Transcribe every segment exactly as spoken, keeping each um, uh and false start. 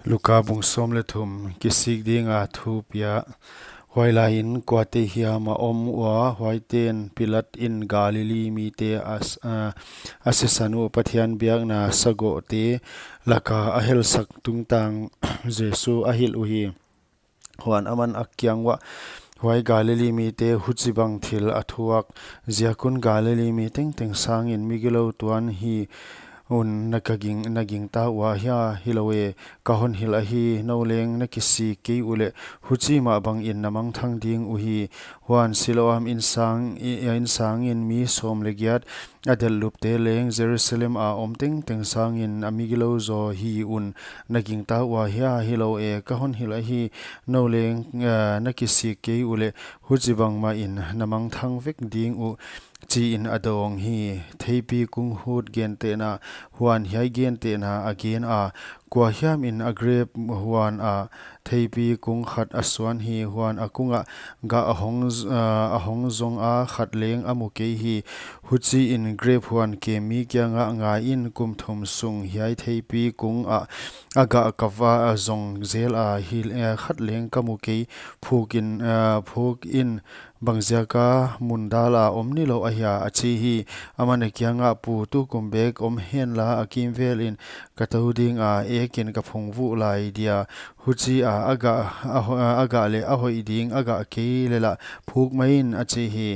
Luka bung sawm leh thum. Kisik dinga thu pia. Huai laiin kuate hiam a om ua, huaiten Pilat in Galili mite a s-, a, a sisan uh Pathian biakna sagohte laka a helsak tungtang Jesu a hilh uhi. Huan aman a kiang uah, huai Galili mite huchibang thil a thuak ziak un Galili mi tengteng sangin migilou tuan hi un na ka ging, na gingta ua hia? Hilou e, ka hon hilh ahi, nou leng na kisik kei uleh huchi mah bangin na mangthang ding uhi. Huan Siloam insang, i, insangin mi sawm leh giat a delhlupte leng Jerusalem a om tengteng sangin a migilou zaw hi un na gingta ua hia? Hilou e, ka hon hilh ahi, nou leng, eh, na kisik kei uleh huchibang mahin na mangthang vek ding uh, chiin a dawng hi. Theipi kung hut gentehna. Huan hiai gentehna a gen a, kua hiamin a grep huan a theipi kung khat a suan hi. Huan a kungah gah a hong z-, ah, a hong zong a, khat leng a mu kei hi. Huchiin grep huan kem mi kiangah, ngaiin, kum thum sung hiai theipi kung ah a gah ka va, ah, zong zel a hi, eh, khat leng ka mu kei. Phukin, ah, phukin, bangziaka mun dala om nilouh ahia? A chi hi. Aman a kiangah, pu, tukum bek om henla, a kimvelin ka tou dinga, ekin ka phung vuh lai dia. Huchia a gah, a ho-, a gah leh a hoih ding a gah kei leh lah phuk maiin, a chi hi.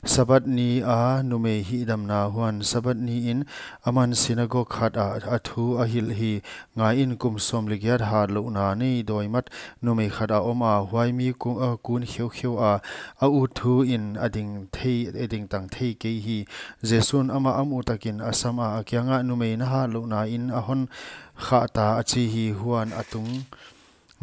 Sabat ni a numei hihdamna. Huan Sabat niin aman sinagog khat ah a thu a hilh hi. Ngaiin, kum sawm leh giat hatlouhna nei dawi mat numei khat a om a, huai mi ku-, a, kun kheukheu a, a ut thuin a ding thei, a dingtang thei kei hi. Jesu'n amah a muh takin a sam a, a kiangah, numei, na hatlouhna in a hon khah ta, a chi hi. Huan a tung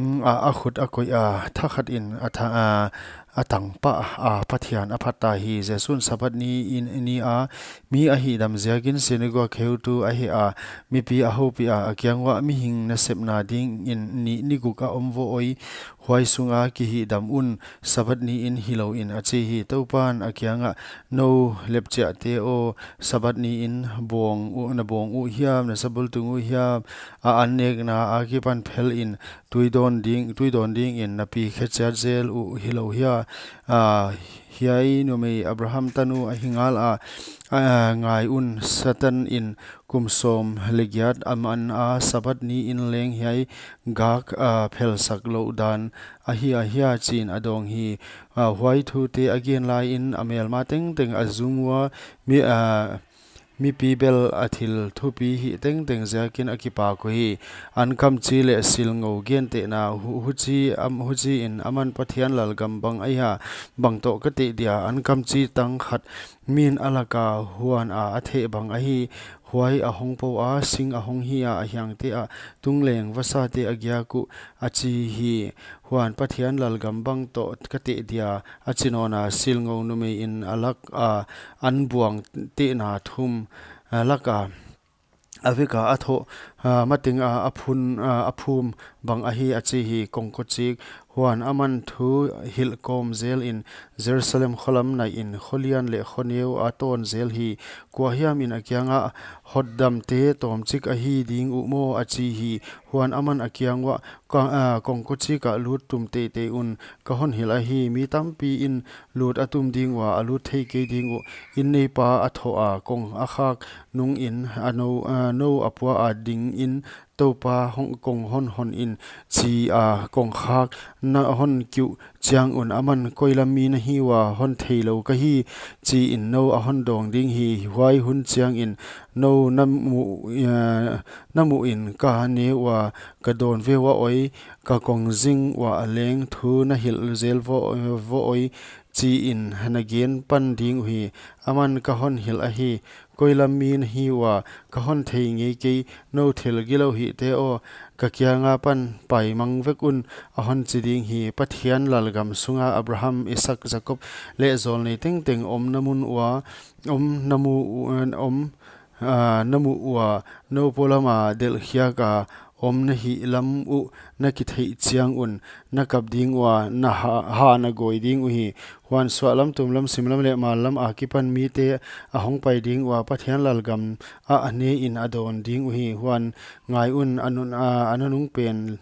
a, a khut a koih a, thakhatin a tha-, a, a tang pah a, Pathian a phat ta hi. Jesu'n Sabat ni in, ni a mi a hihdam ziakin sinagog heutu a heh a, mipi a houpih a, a kiang uah, mihing nasepna dingin ni, ni guk a om vo oi, huai sunga kihihdam un, Sabat niin hilouin, a chi hi. Toupan a kiangah, nou lepchiahte aw, Sabat niin bawng uh, na bawng uh hiam, na sabultung uh hiam, a annekna akipan phelin tui dawn ding, tui dawn dingin na pi khe chiat zel uh hilou hia? A, hiai numei Abraham tanu ahi ngala, a, ngai un, Satan in kum sawm leh giat a man a, Sabat niin leng hiai gak, a, phelsak louh dan ahi ahia, chiin a dawng hi. A, huai thute a gen laiin a melma tengteng a zum ua, mi, a, mipi bel a thil thupi hih tengteng ziakin a kipak uhi. An kamchi leh silngou gentehna, hu-, huchi, am, huchiin aman Pathian lalgam bang ahia, bang toh ka teh dia? An kamchi tang khat min a lak a, huan a a theh bang ahi. Huai a hong pou a, sing a hong hi a, a hiangte ah tung leng vasate a giak uh, a chi hi. Huan Pathian lalgam bang toh ka teh dia, a chi nawn a, silngou numei in a lak a, an buang tehna thum, a, lak a, a vek a, a thoh, a, mateng a, a phun, a, a phum bang ahi, a chi hi. Kongkawchik. Huan aman thu hilh kawm zelin Jerusalem kholam naihin, kholian leh khoneu a tawn zel hi. Kua hiamin a kiangah, hotdamte tawmchik ahi ding uh maw? A chi hi. Huan aman a kiang uah, ka, a, kongkawchik ah lut tum teitei un, ka hon hilh ahi, mi tampi in lut a tum ding ua, a lut thei kei ding uh. Inn neipa a thoh a, kong a khak nungin, a nou, a nou a pua a dingin, Toupa hong, kong hon hon in, chi a kongkhak na hon kiuh chiang un, aman, koi lam mi na hi ua, hon theilou ka hi, chiin nou a hon dawng ding hi. Huai hun chiangin nou na muh, eh, na muhin ka ne ua, ka dawn ve ua oi, ka kong zing ua leng thu na hilh zel vo, vo oi, chiin na gen pan ding uhi. Aman, ka hon hilh ahi, koi lam mi na hi ua, ka hon thei ngei kei, nou thil gilou hihte aw, ka kianga pan paimang vek un, a hon chi ding hi. Pathian lalgam sunga Abraham, Isaak, Jakob leh zawlnei tengteng omna mun ua, omna mu, om, a, na muh ua, nou polama delhkhiak a om na hih lam uh na kitheih chiang un, na kap ding ua, na ha, ha na gawi ding uhi. Huan suahlam, tumlam, simlam leh mallam akipan mite a hongpai ding ua, Pathian lalgam ah a ne in a dawn ding uhi. Huan ngai un, a nun, a, a nanungpen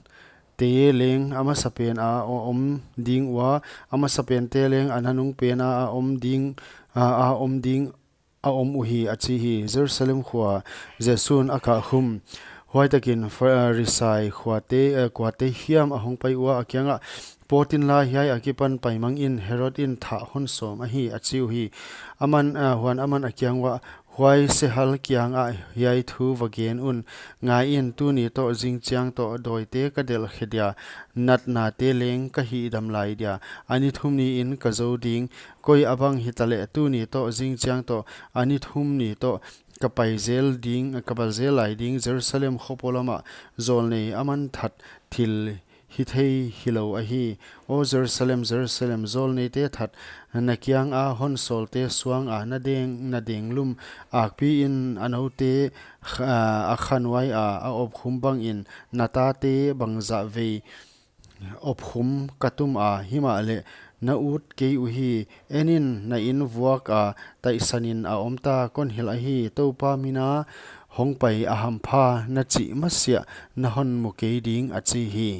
te leng a masapen a om ding ua, a masapen te leng a nanungpen a, a om ding, a, a om ding a om uhi, a chi hi. Jerusalem khua Jesu'n a kah khum. Huaitakin Pharisai khuate, eh, kuate hiam a hongpai ua, a kiangah, Pawt inla, hiai akipan paimang in, Herod in thah hon sawm ahi, a chi uhi. Aman, eh, huan aman a kiang uah, Huai sehal kiangah hiai thu va gen un, Ngai in, tuni toh zingchiang toh dawite ka delh khe dia, natnate leng ka hihdam lai dia, a ni thum ni in ka zou ding, koi a bang hitaleh tuni toh zingchiang toh a ni thum ni toh ka pai zel ding, ka pai zel lai ding, Jerusalem kho polamah zawlnei aman that thil hi thei hilou ahi. Aw Jerusalem, Jerusalem, zawlneite that, na kianga hon sawlte suanga na deng, na denglum akpi in a noute kh-, a, a khanuai a, a opkhum bangin na tate bangzah vei opkhum ka tum a, himahleh na ut kei uhi. En in, na in vuak a, taihsan in a omta kon hilh ahi. Toupa mina hongpai a hampha na chih masiah na hon mu kei ding, a chi hi.